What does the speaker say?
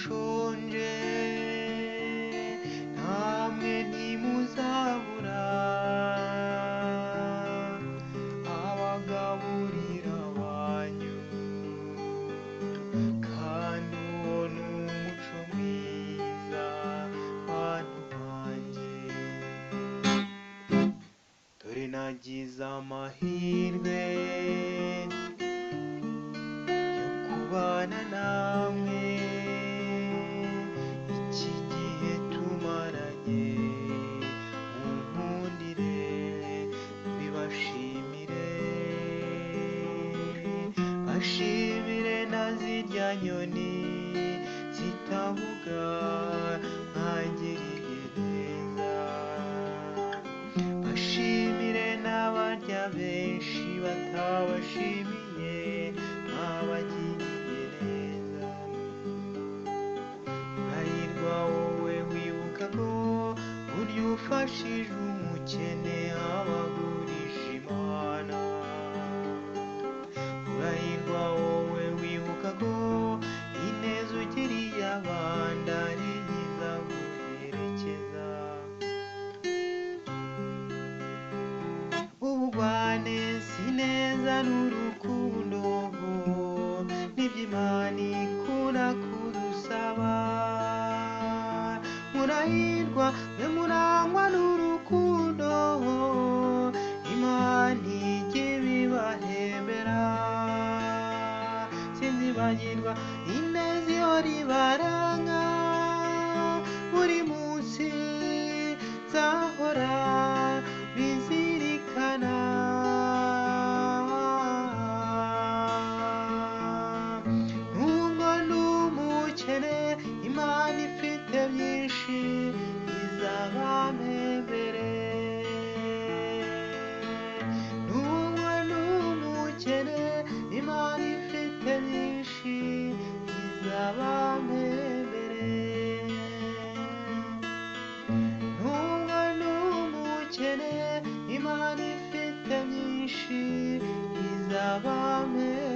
bashonje, namwe ntimuzabura abagaburira banyu, kandi uwo ni umuco mwiza bantu banjye. Dore nagize amahirwe yo kubana namwe, iki gihe tumaranye munkundire mbibashimire, bashimire na zirya nyoni zitavuga mwangiriye neza, bashimire n'abarya benshi batabashimiye mwabagiriye neza. Urahirwa wowe wibuka ko burya ufashije umukene abagurisha Imana. Urahirwa wowe wibuka ko ineza ugiriye abandi ari izaguherekeza. Ubugwaneza, ineza n'urukundo nibyo Imana ikunda kudusaba. Murahirwa mwe murangwa n'urukundo, Imana ijya ibibahembera. Sinzibagirwa ineza ihora ibaranga, buri munsi nzahora bizirikana. Nubwo ndi umukene, Imana ifite byinshi izabampembere. Nubwo ndi umukene, Imana ifite byinshi izabampembere. Nubwo ndi umukene, Imana ifite byinshi izabampembere.